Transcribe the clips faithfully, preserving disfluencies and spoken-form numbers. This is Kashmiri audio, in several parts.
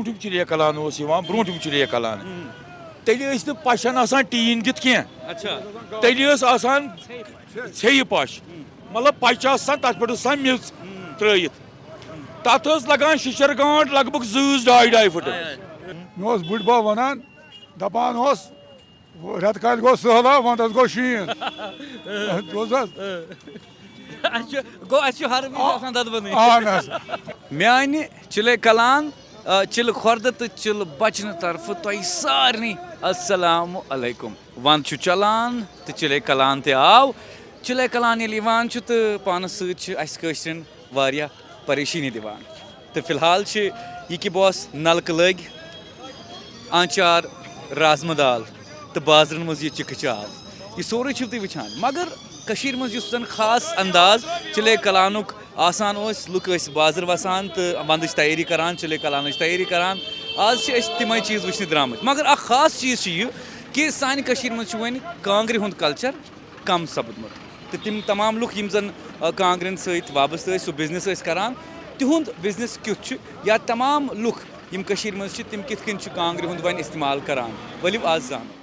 برونٛٹھِم چلے کلان اوس یِوان، برونٛٹھِم چلے کلان۔ تیٚلہِ ٲسۍ نہٕ پَشَن آسان ٹیٖن دِتھ کینٛہہ۔ اچھا۔ تیٚلہِ ٲس آسان ژھیٚیہِ پَش۔ مطلب، پَچہِ آسہٕ آسان، تَتھ پٮ۪ٹھ ٲس آسان میٚژ ترٛٲیِتھ۔ تَتھ ٲس لَگان شِشَر گانٛٹھ لگ بگ زٕ، ڈاے، ڈاے فٕٹہٕ۔ مےٚ اوس بُڈۍ بَب وَنان، دَپان اوس، رٮ۪تہٕ کالہِ گوٚو سہلاب، وَنٛدَس گوٚو شیٖن۔ بوز حظ؟ اَسہِ چھُ، گوٚو، اَسہِ چھُ ہر وِزِ آ-، آسان دَدبَنٕے۔ اَہَن حظ۔ میانہِ چِلے کلان، آ، چِلہٕ خۄردٕ تہٕ چِلہٕ بچنہٕ طرفہٕ تۄہہِ سارنٕے السلام علیکم۔ ونٛدٕ چھُ چلان تہٕ چِلے کلان تہِ آو۔ چِلے کلان ییٚلہِ یِوان چھُ تہٕ پانس سۭتۍ چھِ اَسہِ کٲشرٮ۪ن واریاہ پریشٲنی دِوان۔ تہٕ فی الحال چھِ یہِ کہِ بہٕ اوس نلکہٕ لٲگۍ آنچار، رازما دال تہٕ بازرن منٛز یہِ چِکہٕ چاو۔ یہِ سورُے چھِو تُہۍ وٕچھان۔ مگر کٔشیٖرِ منٛز یُس زَن خاص انداز چِلے کلانُک آسان اوس، لُکھ ٲسۍ بازر وَسان تہٕ وَندٕچ تیٲری کران، چِلے کلانٕچ تیٲری کران۔ آز چھِ أسۍ تِمَے چیٖز وٕچھنہِ درٛامٕتۍ۔ مگر اکھ خاص چیٖز چھُ یہِ کہِ سانہِ کٔشیٖرِ منٛز چھُ وۄنۍ کانٛگرِ ہُنٛد culture کم سپُدمُت۔ تہٕ تِم تمام لُکھ یِم زَن، آ، کانٛگرٮ۪ن سۭتۍ وابستہٕ ٲسۍ، سُہ business ٲسۍ کران، تِہُنٛد business کیُتھ چھُ؟ یا تمام لُکھ یِم کٔشیٖرِ منٛز چھِ، تِم کِتھ کٔنۍ چھِ کانٛگرِ ہُنٛد وۄنۍ استعمال کران؟ ؤلِو آز زانو۔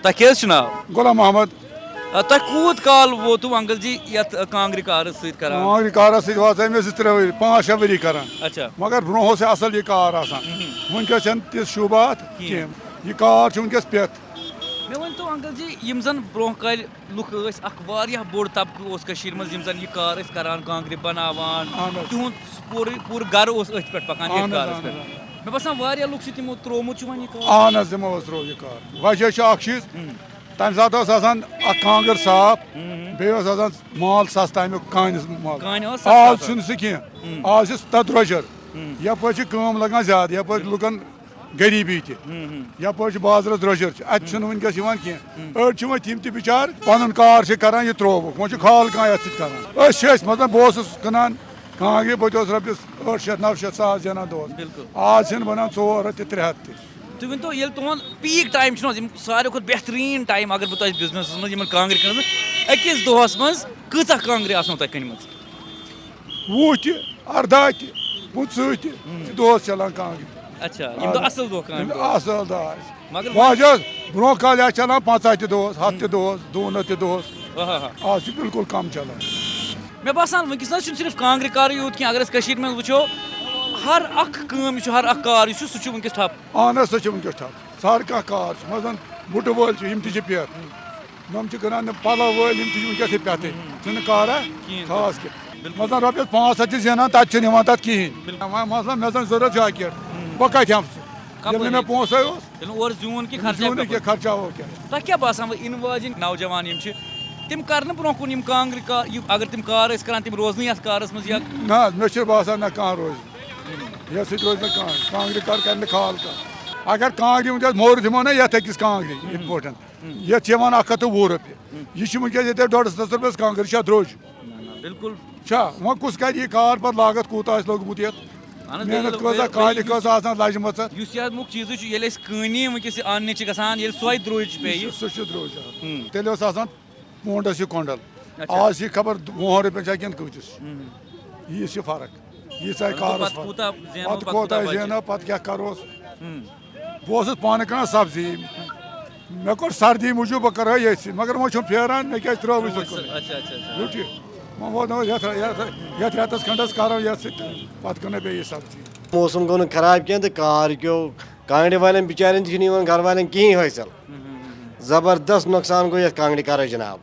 تۄہہِ کیٛاہ حظ چھُ ناو؟ غلام محمد۔ آ، تۄہہِ کوٗت کال ووتوٕ انکل جی یتھ، آ، کانٛگرِ کارس سۭتۍ کران؟ کانٛگرِ کارس سۭتۍ واتہٕ مےٚ زٕ ترٛےٚ ؤری، پانٛژھ شےٚ ؤری کران۔ اچھا۔ مگر برونٛہہ اوس یہِ اصل یہِ کار آسان۔ مہم۔ وٕنکیٚس چھنہٕ تِژھ شوٗبات کِہیٖنۍ۔ کینٛہہ۔ یہِ کار چھُ وٕنکیٚس پٮ۪تھ۔ مےٚ ؤنۍ تو انکل جی، یِم زن برونٛہہ کالہِ لُکھ ٲسۍ، اکھ واریاہ بوٚڑ طبقہٕ اوس کٔشیٖرِ منٛز، یِم زن یہِ کار ٲسۍ کران، کانٛگرِ بناوان، اہن حظ۔ تِہُنٛد پوٗرٕ، پوٗرٕ گرٕ اوس أتھۍ پٮ۪ٹھ پکان، ییٚتھۍ اہن حظ، کارس اہن پٮ۪ٹھ۔ حظ۔ مےٚ باسان واریاہ لُکھ چھِ تِمو ترٛوومُت چھُ وۄنۍ یہِ کار۔ اہن حظ، تِمو حظ ترٛوو یہِ کار۔ وجہ چھُ اکھ چیٖز، ہم۔ تَمہِ ساتہٕ ٲس آسان اکھ کانٛگٕر صاف، ہم۔ بیٚیہِ اوس آسان مال سستہٕ، اَمیُک کانہِ مال۔ کانہِ اوس سستہٕ آز آسان۔ چھُنہٕ سُہ کینٛہہ۔ ہم۔ آز چھِ تَتھ درٛۄجر۔ ہم۔ یَپٲرۍ چھِ کٲم لگان زیادٕ، یَپٲرۍ چھِ لُکن غریٖبی تہِ۔ ہم، ہم۔ یَپٲرۍ چھِ بازرَس درٛۄجر چھِ، اَتہِ ہم۔ چھُنہٕ وٕنکیٚس یِوان کینٛہہ۔ ہم۔ أڑۍ چھِ وۄنۍ تِم تہِ بِچارٕ پَنُن کار چھِ کران، یہِ ترٛووُکھ، وۄنۍ چھُ خال کانٛہہ یَتھ سۭتۍ کران۔ أسۍ چھِ أسۍ، مطلب، بہٕ اوسُس کٕنان کانٛگرِ، بہٕ تہِ اوسُس رۄپیَس ٲٹھ شیٚتھ نَو شیٚتھ ساس زینان دۄہَس۔ بِلکُل۔ آز چھِنہٕ بَنان ژور ہَتھ تہِ ترٛےٚ ہَتھ تہِ۔ تُہۍ ؤنۍ تو، ییٚلہِ تُہُنٛد peak time چھُنہٕ حظ، یِم ساروی کھۄتہٕ بہتریٖن time اگر بہٕ تۄہہِ businessس منٛز یِمَن کانٛگرِ کٕنَس منٛز، أکِس دۄہَس منٛز کۭژاہ کانٛگرِ آسنو تۄہہِ کٕنمٕژ؟ وُہ تہِ، اَرداہ تہِ، پٕنٛژٕہ تہِ، ہم۔ چھِ دۄہَس چَلان کانٛگرِ۔ اچھا، یِم دۄہ اَہَن۔ اَصٕل دۄہ کامہِ یِم دۄہ۔ اَصٕل دۄہ آسہِ۔ مگر وۄنۍ حظ، برونٛہہ کالہِ آسہِ چَلان پنٛژاہ تہِ دۄہَس، ہَتھ تہِ ہم۔ دۄہَس، دوٗنہٕ تہِ دۄہَس۔ آہا۔ آز چھُ بِلکُل کَم چَلان۔ مےٚ باسان وٕنکیٚس نہ حظ چھُنہٕ صرف کانٛگرِ کارٕے یوت کینٛہہ، اگر أسۍ کٔشیٖرِ منٛز وٕچھو، ہر اکھ کٲم یُس چھُ، ہر اکھ کار یُس چھُ، سُہ چھُ وٕنکیٚس ٹھپ۔ اہن حظ، سُہ چھُ وٕنکیٚس ٹھپ۔ ہر کانٛہہ کار چھُ، مثلاً بُٹہٕ وٲلۍ چھِ، یِم تہِ چھِ پٮ۪تھ۔ یِم چھِ کٕنان، یِم پَلو وٲلۍ، یِم تہِ چھِ وٕنکیٚس یہِ پٮ۪تھٕے۔ ہُم۔ چھُنہٕ کارا بِلکُل۔ خاص کینٛہہ۔ بِلکُل۔ مثلاً رۄپیَس پانٛژھ ہَتھ چھِ زینان، تَتہِ چھِنہٕ یِوان تَتھ کِہیٖنۍ۔ بِلکُل۔ وۄنۍ مثلاً مےٚ زَن ضوٚرَتھ جاکٮ۪ٹ، ہُم۔ بہٕ کَتہِ ہٮ۪مہٕ سُہ؟ کَپٲرۍ ییٚلہِ نہٕ مےٚ ہٮ۪کہٕ؟ پونٛسَے اوس۔ ییٚلہِ نہٕ اورٕ زیوٗن کینٛہہ، خرچاو زیوٗنٕے کَپٲرۍ؟ کینٛہہ، خرچاوو کیٛاہ؟ تۄہہِ کیٛاہ باسان وۄنۍ یِنہٕ واجِنۍ نوجوان یِم چھِ، تِم کَرنہٕ برونٛہہ کُن یِم کانٛگرِ کار، یِم اگر تِم کار ٲسۍ کَران، تِم روزنٕے یَتھ کارَس منٛز یا؟ نہ حظ، مےٚ چھُ باسان نہ کانٛہہ روزِ۔ یَتھ سۭتۍ روزِ نہٕ کانٛہہ۔ کانٛگرِ کار کَرِ نہٕ خال کانٛہہ۔ اگر کانٛگرِ وٕنکیٚس موٚر دِمو نہ یَتھ أکِس کانٛگرِ، یِتھ پٲٹھۍ، یَتھ چھِ یِوان اَکھ ہَتھ تہٕ وُہ رۄپیہِ۔ یہِ چھِ وٕنکیٚس ییٚتہِ ڈۄڈَس ہَتَس رۄپیَس کانٛگرِ چھا درٛوٚج؟ نہ، نہ، بِلکُل۔ چھا؟ وۄنۍ کُس کَرِ یہِ کار پَتہٕ، لاگَتھ کوٗتاہ آسہِ لوٚگمُت یَتھ؟ اہن حظ، محنت بِلکُل۔ کۭژاہ، بیٚیہِ، کالہِ بیٚیہِ کۭژاہ آسان لَجمٕژ اَتھ؟ یُس یہِ اَمیُک چیٖزٕے چھُ، ییٚلہِ أسۍ کٲنی وٕنکیٚس یہِ اَننہِ چھِ گژھان، ییٚلہِ سۄے درٛوٚج پیٚیہِ۔ سُہ، سُہ چھُ درٛوٚج، آ۔ ہُم۔ تیٚلہِ اوس آسان پونٛڈَس یہِ کۄنٛڈَل۔ اچھا۔ آز چھِ یہِ خبر وُہَن رۄپیَن چھا کِنہٕ کۭتِس۔ ہُم۔ یی چھِ فرق۔ ییٖژاہ اہن حظ، کارَس پَتہٕ فرق۔ کوٗتاہ زینو، پَتہٕ پَتہٕ کوٗتاہ کوٗتاہ بَچہِ؟ زینو، پَتہٕ کیٛاہ کَروس؟ ہُم۔ بہٕ اوسُس پانہٕ کٕنان سبزی۔ مےٚ کوٚر سردی موٗجوٗب، بہٕ کَرٕ ہا ییٚتھۍ سۭتۍ، مگر وۄنۍ چھُم پھیران، مےٚ کیٛازِ ترٛٲوٕے سۄ کٕنٕنۍ؟ اچھا، اچھا، اچھا۔ وٕچھ یہِ، وۄنۍ ووت نہٕ یَتھ، یَتھ، یَتھ رٮ۪تَس کھنٛڈَس کَرو یَتھ سۭتۍ، پَتہٕ کٕنو بیٚیہِ یہِ سبزی۔ موسم گوٚو نہٕ خراب کینٛہہ تہٕ کار کیو کانٛگرِ والٮ۪ن بِچارٮ۪ن تہِ چھُنہٕ یِوان گرٕ والٮ۪ن کِہیٖنۍ حٲصِل۔ زبردست نۄقصان گوٚو یَتھ کانٛگرِ کارَس جِناب۔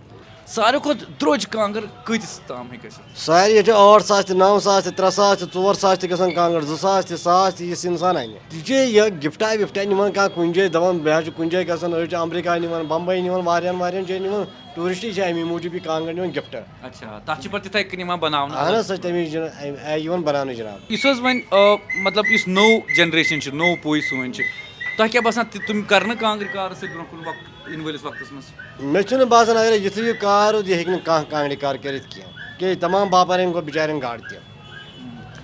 ساروی کھۄتہٕ درٛوٚج کانٛگٕر کۭتِس تام ہیٚکہِ ٲسِتھ؟ سارے ییٚتہِ چھِ ٲٹھ ساس تہِ، نَو ساس تہِ، ترٛےٚ ساس تہِ، ژور ساس تہِ گژھان کانٛگٕر، زٕ ساس تہِ، ساس تہِ یُس اِنسان اَنہِ۔ یہِ چھِ یہِ گِفٹا وِفٹا نِوان کانٛہہ کُنہِ جایہِ، دَپان بہٕ حظ چھُ کُنہِ جایہِ گژھان، أڑۍ چھِ امریکہ نِوان، بمبے نِوان، واریاہن واریاہن جایَن نِوان، ٹوٗرِسٹ چھِ اَمی موٗجوٗب یہِ کانٛگٕر نِوان گِفٹ۔ اچھا، تَتھ چھِ پَتہٕ تِتھَے کٔنۍ یِوان بَناونہٕ؟ اہن حظ، سۄ چھِ تَمی جایہِ، اَمہِ آیہِ یِوان بَناونہٕ جِناب۔ یُس حظ وۄنۍ آ، مطلب یُس نوٚو جنریشن چھِ، نوٚو پُے سٲنۍ چھِ، تۄہہِ کیٛاہ باسان تہِ تِم کَرنہٕ کانٛگٕرِ کارَس سۭتۍ برونٛہہ کُن وقت یِنہٕ وٲلِس وقتَس منٛز؟ مےٚ چھُنہٕ باسان اگر یُتھُے یہِ کار روٗد، یہِ ہیٚکہِ نہٕ کانٛہہ کانٛگرِ کار کٔرِتھ کینٛہہ۔ کیٛازِ تمام باپارٮ۪ن گوٚو بِچارٮ۪ن گاٹہٕ تہِ۔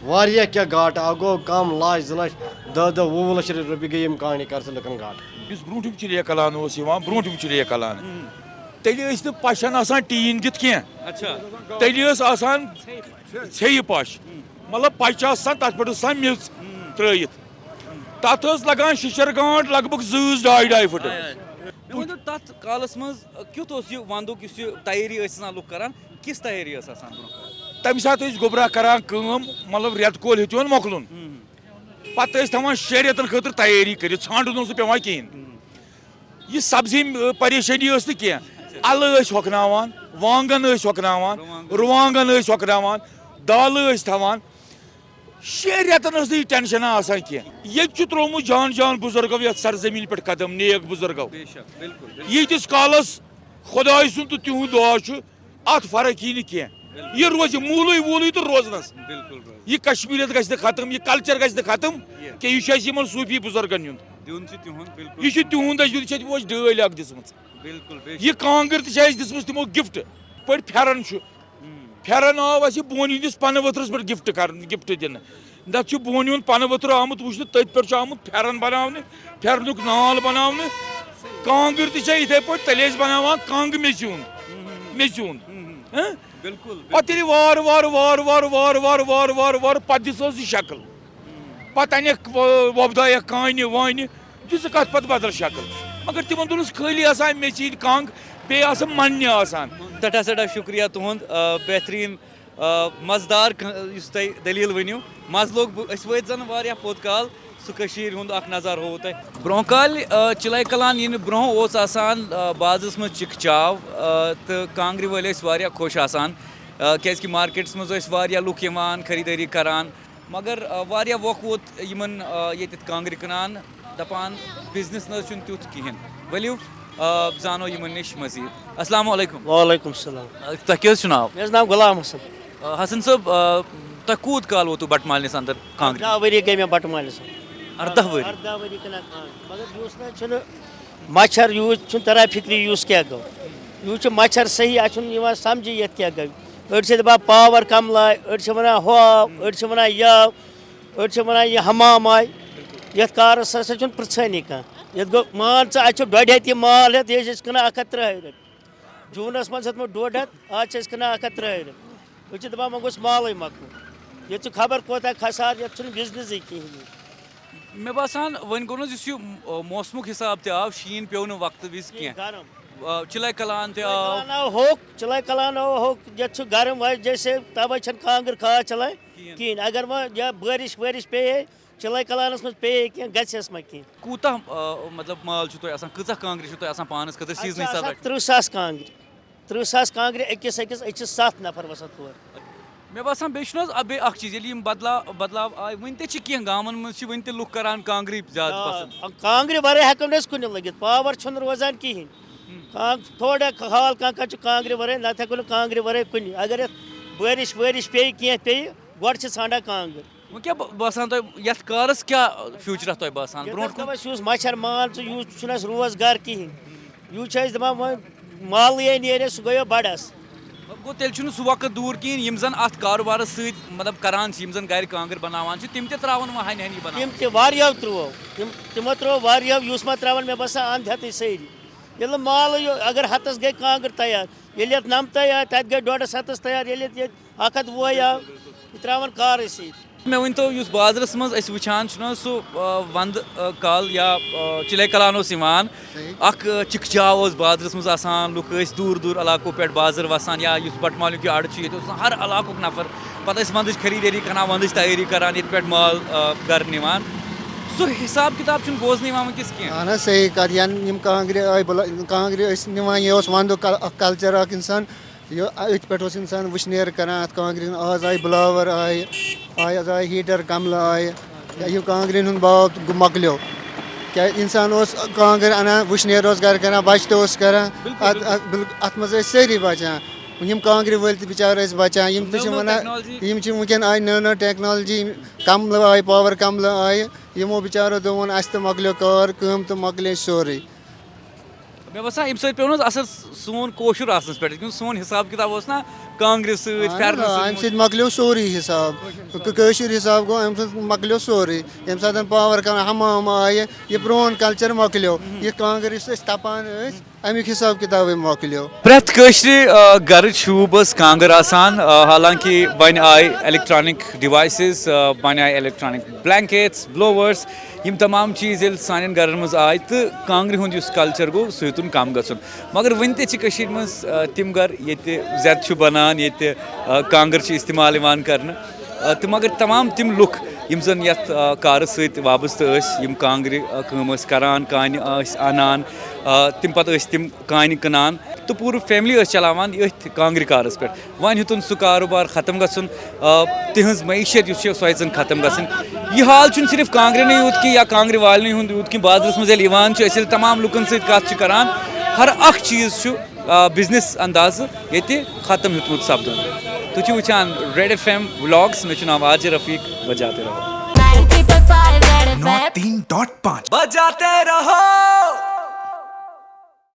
واریاہ کینٛہہ گاٹہٕ، اَکھ گوٚو کَم لَچھ، زٕ لَچھ، دَہ دَہ، وُہ وُہ لَچھ رۄپیہِ گٔے یِم کانٛگرِ کار سۭتۍ لُکَن گاٹہٕ۔ یُس برونٛٹھِم چِلے کلان اوس یِوان، برونٛٹھِم چِلے کلان، تیٚلہِ ٲسۍ نہٕ پَشَن آسان ٹیٖن دِتھ کینٛہہ۔ اچھا۔ تیٚلہِ ٲس آسان ژھیٚیہِ پَش، مطلب پَچہِ آسہٕ آسان، تَتھ پٮ۪ٹھ ٲس آسان میٚژ ترٛٲیِتھ۔ تَتھ ٲس لَگان شِشَر گانٛٹھ لگ بگ زۭز ڈاے ڈاے فٕٹہٕ۔ مےٚ ؤنِو، تَتھ کالَس منٛز آ، کیُتھ اوس یہِ وَندُک یُس یہِ تیٲری ٲسۍ آسان لُکھ کَران، کِژھ تیٲری ٲس آسان برونٛہہ کالہِ؟ تَمہِ ساتہٕ ٲسۍ گوٚبرا کَران کٲم، مطلب رٮ۪تہٕ کول ہیٚتہِ یِوان مۄکلُن۔ پَتہٕ ٲسۍ تھاوان شےٚ رٮ۪تَن خٲطرٕ تیٲری کٔرِتھ، ژھانٛڈُن اوس نہٕ پٮ۪وان کِہیٖنۍ۔ یہِ سبزی، ٲ، پریشٲنی ٲس نہٕ کینٛہہ۔ اَلہٕ ٲسۍ ہۄکھناوان، وانٛگَن ٲسۍ ہۄکھناوان، رُوانٛگَن ٲسۍ ہۄکھناوان، دالہٕ ٲسۍ تھاوان۔ شیٚن رٮ۪تَن ٲس نہٕ یہِ ٹٮ۪نشَنا آسان کینٛہہ۔ ییٚتہِ چھُ ترٛوومُت جان جان بُزرگو یَتھ سرزمیٖن پٮ۪ٹھ قدم، نیک بُزرگو۔ بے شک، بِلکُل، بِلکُل۔ ییٖتِس کالَس خۄداے سُنٛد تہٕ تِہُنٛد دُعا چھُ، اَتھ فرق یی نہٕ کینٛہہ۔ یہِ روزِ موٗلٕے ووٗلٕے تہٕ روزنَس۔ بِلکُل، بِلکُل۔ یہِ کشمیٖریت گژھِ نہٕ ختم، یہِ کلچر گژھِ نہٕ ُ ختم یہِ۔ کینٛہہ۔ یہِ چھُ اَسہِ یِمن صوٗفی بُزرگن ہُنٛد۔ دیُن چھُ تِہُنٛد، بِلکُل۔ یہِ چھُ تِہُنٛد، اَسہِ دیُت، یہِ چھِ اَسہِ ووش ڈٲلۍ اَکھ دِژمٕژ۔ بِلکُل، بے شک۔ یہِ کانٛگٕر تہِ چھِ اَسہِ دِژمٕژ تِمو گفٹ۔ پٲٹھۍ پھٮ۪رن چھُ۔ پھٮ۪رن آو اَسہِ بونہِ ہٕنٛدِس پنہٕ ؤتھرس پٮ۪ٹھ گفٹ کرنہٕ، گفٹ دِنہٕ۔ نتہٕ چھُ بونہِ ہُنٛد پنہٕ ؤتھر آمُت وٕچھنہٕ، تٔتھۍ پٮ۪ٹھ چھُ آمُت پھٮ۪رن بناونہٕ، پھٮ۪رنُک نال بناونہٕ۔ کانٛگٕر تہِ چھےٚ یِتھَے پٲٹھۍ، تیٚلہِ ٲسۍ بناوان کنٛگ میٚژِ ہُنٛد، میٚژِ ہُنٛد۔ ہہ؟ بِلکُل، پتہٕ ییٚلہِ وارٕ وارٕ وارٕ وارٕ وارٕ وارٕ وارٕ وارٕ وارٕ وارٕ وارٕ پتہٕ دِژ حظ یہِ شکل۔ پتہٕ انٮ۪کھ، وۄ-، وۄپدایکھ کانہِ وانہِ۔ دِژٕکھ اتھ پتہٕ بدل شکل۔ مگر تِمن دۄہن اوس خٲلی آسان میٚژِ ہِنٛدۍ کنٛگ، بیٚیہِ آسہٕ منہِ آسان۔ سٮ۪ٹھاہ سٮ۪ٹھاہ شُکریہ تُہُنٛد، آ، بہتریٖن، آ، مزٕدار ک-، یُس تۄہہِ دٔلیٖل ؤنِو۔ مزٕ لوٚگ بہٕ، أسۍ وٲتۍ زن واریاہ پوٚت کال، سُہ کٔشیٖرِ ہُنٛد اکھ نظارٕ ہووُ تۄہہِ۔ برونٛہہ کالہِ، آ، چِلَے کلان یِنہٕ برونٛہہ اوس آسان، آ، بازرس منٛز چِکہٕ چاو، آ، تہٕ کانٛگرِ وٲلۍ ٲسۍ واریاہ خۄش آسان، آ، کیٛازِکہِ مارکیٹس منٛز ٲسۍ واریاہ لُکھ یِوان، خریٖدٲری کران۔ مگر، آ، واریاہ وقت ووت یِمن، آ، ییٚتٮ۪تھ کانٛگرِ کٕنان، دَپان بِزنِس نہ حظ چھُنہٕ تیُتھ کِہیٖنۍ۔ ؤلِو، آ، زانو یِمن نِش مزیٖد۔ السلام علیکم۔ وعلیکم السلام۔ آ، تۄہہِ کیٛاہ حظ چھُ ناو؟ مےٚ حظ ناو غلام حسن۔ آ، حسن صٲب، آ، تۄہہِ کوٗت کال ووتوٕ بٹہٕ مالنِس اندر کانٛگرِ؟ ارداہ ؤری گٔے مےٚ بٹہٕ مالِس۔ ارداہ ؤری؟ ارداہ ؤری کٕنان کانٛگرِ۔ مگر یُس نہ چھُنہٕ مَچھر، یوٗت چھُنہٕ تران فِکرِ یُس کیٛاہ گوٚو۔ یوٗت چھُ مَچھر صحیح، اَتھ چھُنہٕ یِوان سَمجھی یَتھ کیٛاہ گوٚو۔ أڑۍ چھِ دَپان پاوَر کَملہٕ آے، أڑۍ چھِ وَنان ہُہ آو، أڑۍ چھِ وَنان یہِ آو، أڑۍ چھِ وَنان یہِ حمام آے۔ یَتھ کارَس ہسا چھُنہٕ پرٛژھٲنی کانٛہہ۔ یَتھ گوٚو، مان ژٕ، اَتہِ چھُ ڈۄڈِ ہَتہِ یہِ مال ہٮ۪تھ، یہِ چھِ أسۍ کٕنان اَکھ ہَتھ تٕرٛہَے رۄپیہِ۔ جوٗنَس منٛز ہیوٚتمُت ڈۄڈ ہَتھ، آز چھِ أسۍ کٕنان اَکھ ہَتھ تٕرٛہَے رۄپیہِ۔ أسۍ چھِ دَپان، وۄنۍ گوٚژھ مالٕے مۄکلُن۔ ییٚتہِ چھُ خبر کوتاہ خسارٕ، یَتھ چھُنہٕ بِزنِسٕے کِہیٖنۍ۔ مےٚ باسان، وۄنۍ گوٚو نہٕ حظ یُس یہِ، آ، موسمُک حِساب تہِ آو، شیٖن پیوٚو نہٕ وقتہٕ وِزِ کینٛہہ۔ گرم۔ آ، چِلَے کلان تہِ آو۔ کلان آو ہوٚکھ، چِلَے کلان آو ہوٚکھ، یَتھ چھُ گرم وَتہِ، جیسے تَوَے چھَنہٕ کانٛگٕر خاص چَلان کِہیٖنۍ۔ اگر وۄنۍ یا بٲرِش وٲرِش پیٚیہِ ہے، چِلَے کلانَس منٛز پیٚیہِ ہے کینٛہہ، گژھِ ہَس ما کینٛہہ۔ کوٗتاہ، آ، مطلب، مال چھُ تۄہہِ آسان؟ کۭژاہ کانٛگرِ چھِ تۄہہِ آسان پانَس خٲطرٕ اَتہِ چھِ سیٖزنہٕ حِسابہٕ آسان رَٹِتھ؟ تٕرٛہ ساس کانٛگرِ۔ تٕرٛہ ساس کانٛگرِ أکِس أکِس، أسۍ چھِ سَتھ نفر وَسان تور۔ مےٚ باسان، بیٚیہِ چھُنہٕ حظ، آ، بیٚیہِ اَکھ چیٖز، ییٚلہِ یِم بدلاو، بدلاو آے، وٕنہِ تہِ چھِ کینٛہہ گامَن منٛز چھِ وٕنہِ تہِ لُکھ کَران کانٛگرِ زیادٕ آ، پَسنٛد۔ کانٛگرِ وَرٲے ہٮ۪کو نہٕ أسۍ کُنہِ لٔگِتھ، پاوَر چھُنہٕ روزان کِہیٖنۍ۔ کانٛگ-، تھوڑا حال کانٛہہ کانٛہہ چھُ کانٛگرِ وَرٲے، نَتہٕ ہٮ۪کو نہٕ کانٛگرِ وَرٲے کُنہِ۔ اگر یَتھ بٲرِش وٲرِش پیٚیہِ، کینٛہہ پیٚیہِ، گۄڈٕ چھِ ژھانٛڈان کانٛگٕر۔ وۄنۍ کیٛاہ ب-، باسان تۄہہِ، یَتھ کارَس کیٛاہ فیوٗچرا تۄہہِ باسان؟ ییٚتہِ برونٛٹھ حظ کُن؟ گوٚو اَسہِ یُس مَچھَر مال چھُ، یوٗت چھُنہٕ اَسہِ روزگار کِہیٖنۍ۔ یوٗت چھِ أسۍ دَپان، وۄنۍ مالٕے نیرِ، سُہ گٔیو بَڑَس۔ گوٚو، تیٚلہِ چھُنہٕ سُہ وقت دوٗر کِہیٖنۍ، یِم زَن اَتھ کارٕبارَس سۭتۍ، مطلب، کَران چھِ، یِم زَن گَرِ کانٛگٕر بَناوان چھِ، تِم تہِ ترٛاوَن وۄنۍ ہَنہِ ہَنہِ یہِ بَناوان۔ تِم تہِ واریاہو ترٛوو، تِم، تِمو ترٛوو واریاہو، یُس ما ترٛاوَن، مےٚ باسان، اَنٛد ہٮ۪تھٕے سٲری۔ ییٚلہِ نہٕ مالٕے یو-، اگر ہَتَس گٔے کانٛگٕر تیار، ییٚلہِ یَتھ نَمتَے آے، تَتہِ گٔے ڈۄڈَس ہَتَس تیار، ییٚلہِ یَتھ ییٚتہِ اَکھ ہَتھ وُہَے آو، یہِ ترٛاوَن کارٕے سۭتۍ۔ مےٚ ؤنۍ تو، یُس بازرَس منٛز أسۍ وٕچھان چھِنہٕ حظ سُہ، آ، وَندٕ، آ، کال یا، آ، چِلَے کَلان اوس یِوان، اَکھ، آ، چِکہٕ چاو اوس بازرَس منٛز آسان، لُکھ ٲسۍ دوٗر دوٗر علاقو پٮ۪ٹھ بازر وَسان، یا یُس بَٹہٕ مالیُک یہِ اَڈٕ چھُ، ییٚتہِ اوس آسان ہر علاقُک نفر۔ پَتہٕ ٲسۍ وَندٕچ خریٖدٲری کَران، وَندٕچ تیٲری کَران، ییٚتہِ پٮ۪ٹھ مال، آ، گَرٕ نِوان۔ سُہ حساب کتاب چھُنہٕ بوزنہٕ یِوان وٕنکیٚس کینٛہہ۔ اہن حظ، صحیح کَتھ۔ یَنہٕ یِم کانٛگرِ آے بُلا-، کانٛگرِ ٲسۍ نِوان، یہِ اوس وَندُک کل-، اَکھ کَلچَر اَکھ اِنسان۔ یہِ أتھۍ پٮ۪ٹھ اوس اِنسان وٕشنیر کَران اَتھ کانٛگرِ ہُنٛد۔ آز آیہِ بٕلاوَر آیہِ، آز آیہِ ہیٖٹَر، کَملہٕ آیہِ، یا یہِ کانٛگرٮ۪ن ہُنٛد باو گوٚو مۄکلیو۔ کیٛازِ اِنسان اوس کانٛگٕر اَنان، وٕشنیر اوس گَرٕ کَران، بَچہِ تہِ اوس کَران۔ بِلکُل، اَتھ بِلکُل۔ اَتھ اَتھ منٛز ٲسۍ سٲری بَچان۔ یِم کانٛگرِ وٲلۍ تہِ بِچارٕ ٲسۍ بَچان۔ یِم تہِ نٔو چھِ نٔو وَنان، technology۔ یِم چھِ وٕنکٮ۪ن آیہِ نٔو نٔو ٹیکنالجی، کَملہٕ آیہِ، پاوَر کَملہٕ آیہِ، یِمو بِچارو دوٚپ وۄنۍ اَسہِ تہِ مۄکلیو کار، کٲم تہِ مۄکلے سورُے۔ مےٚ باسان، اَمہِ سۭتۍ پیوٚو نہٕ حظ اثر سون کٲشُر آسنَس پٮ۪ٹھ، کیوں سون حساب کِتاب اوس نہ کانٛگرِ سۭتۍ، اہن پھٮ۪رنَس حظ، آ، سۭتۍ۔ اَمہِ سۭتۍ مۄکلیو سورُے حِساب۔ کٲ-، کٲشُر حِساب گوٚو، اَمہِ سۭتۍ مۄکلیو سورُے۔ ییٚمہِ ساتہٕ پاوَر کَران، حمام آیہِ، یہِ پرٛون کَلچَر مۄکلیو۔ یہِ کانٛگٕر یُس أسۍ تَپان ٲسۍ، اَمیُک حِساب کِتابٕے مۄکلیو۔ پرٛٮ۪تھ کٲشرِ آ، گَرٕچ شوٗب ٲس کانٛگٕر آسان، آ، حالانکہِ وۄنۍ آیہِ electronic devices، آ، وۄنۍ آیہِ electronic blankets، blowers۔ یِم تمام چیٖز ییٚلہِ سانٮ۪ن گَرَن منٛز آے تہٕ کانٛگرِ ہُنٛد یُس کَلچَر گوٚو، سُہ ہیوٚتُن کَم گژھُن۔ مگر وٕنہِ تہِ چھِ کٔشیٖرِ منٛز آ، تِم گَرٕ ییٚتہِ زٮ۪تھ چھُ بَنان، ییٚتہِ آ، کانٛگٕر چھِ استعمال یِوان کَرنہٕ۔ آ، تہٕ مگر تمام تِم لُکھ یِم زَن یَتھ آ، کارَس سۭتۍ وابستہٕ ٲسۍ، یِم کانٛگرِ آ، کٲم ٲسۍ کَران، کانہِ ٲسۍ اَنان، آ، تِم پَتہٕ ٲسۍ تِم کانہِ کٕنان تہٕ پوٗرٕ family ٲسۍ چلاوان أتھۍ کانٛگرِ کارَس پٮ۪ٹھ۔ وۄنۍ ہیوٚتُن سُہ کاروبار ختم گژھُن، آ، تِہٕنٛز معیشت یُس چھِ سۄ ہیٚژٕن ختم گژھٕنۍ۔ یہِ حال چھُنہٕ صرف کانٛگرٮ۪نٕے یوت کینٛہہ یا کانٛگرِ والنٕے ہُنٛد یوت کینٛہہ، بازرَس منٛز ییٚلہِ یِوان چھِ، أسۍ ییٚلہِ تمام لُکَن سۭتۍ کَتھ چھِ کَران، ہر اکھ چیٖز چھُ آ، business اندازٕ ییٚتہِ ختم ہیوٚتمُت سپدُن۔ تُہۍ چھِو وٕچھان Red F M vlogs، مےٚ چھُ ناو عاجر رفیق، بجاتے رہو۔ ninety point five Red F M. Not तीन dot पाँच। बजाते रहो।